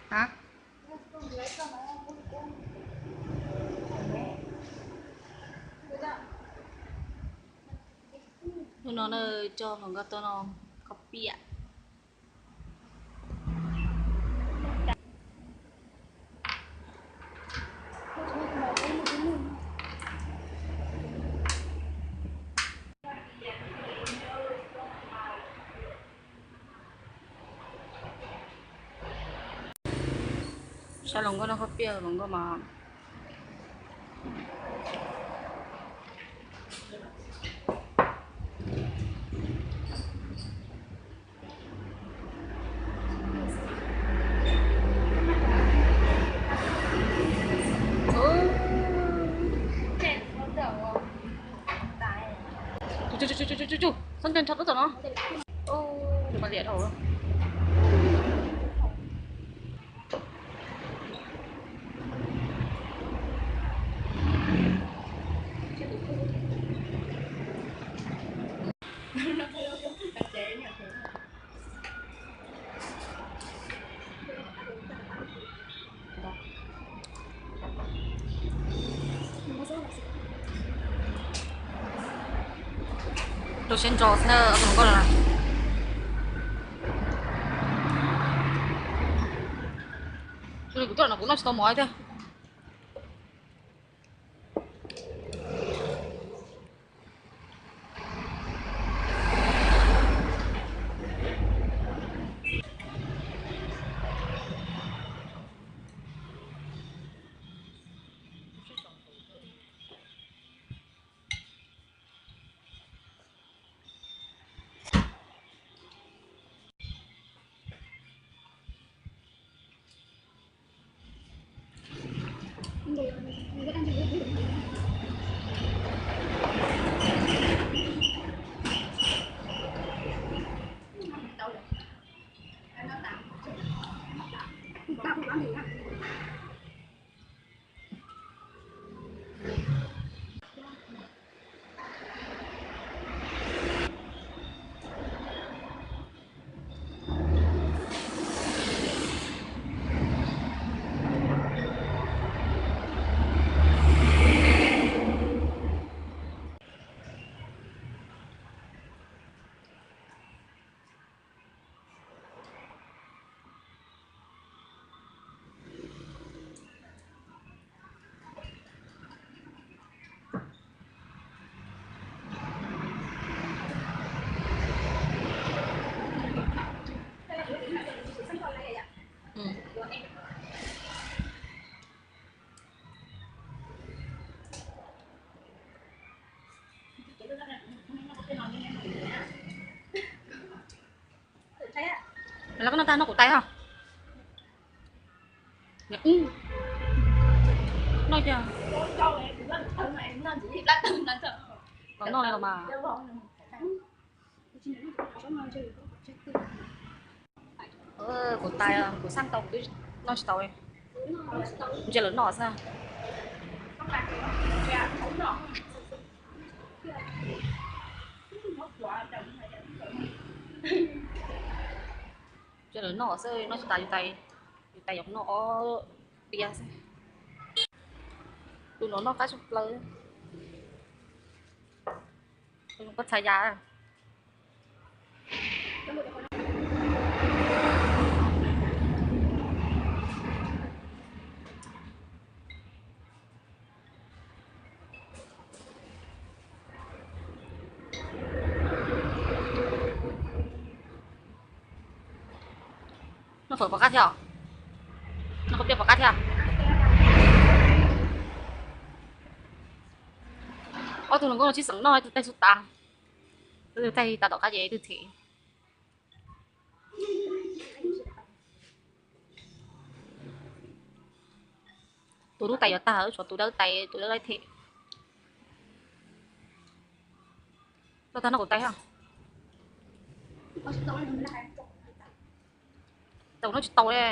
Hab. Hnub no na, coj hluas nkauj tuaj noj khaub piam. Saib hluas nkauj noj khaub piam, hluas nkauj mas. Txhob ntshai nrho, tub tom no. Tus mas liam dhau. Rau siab ntso xwb na, tus hluas nkauj no. Xyov li kuv tuaj no kuv noj tsis tau mov thiab. Los koj noj tag noj kuv tais ho. Noj tiag. Los noj li los mas. Kuv tais, kuv xaj tau kuv twb noj tsis tau li. Ntsia lawv noj xwb. Ntsia lawv noj xwb, noj tsis tas yus tais, yus tais yuav noj ob tiag xwb. Tus no noj qab tshaj plaws. Tus no koj txhais yas. Noj fawm pom qab thiab os. Noj khaub piab pom qab thiab. Ob tug hluas nkauj no sib xeem noj, ib tug taig xub tas, ib tug taig tas tom qab ces ib tug them. Tus lub tais yuav tag, tshuav tus dawb tais, tus dawb laib them. Tau tag noj kuv tais. Tau noj tsis tau li.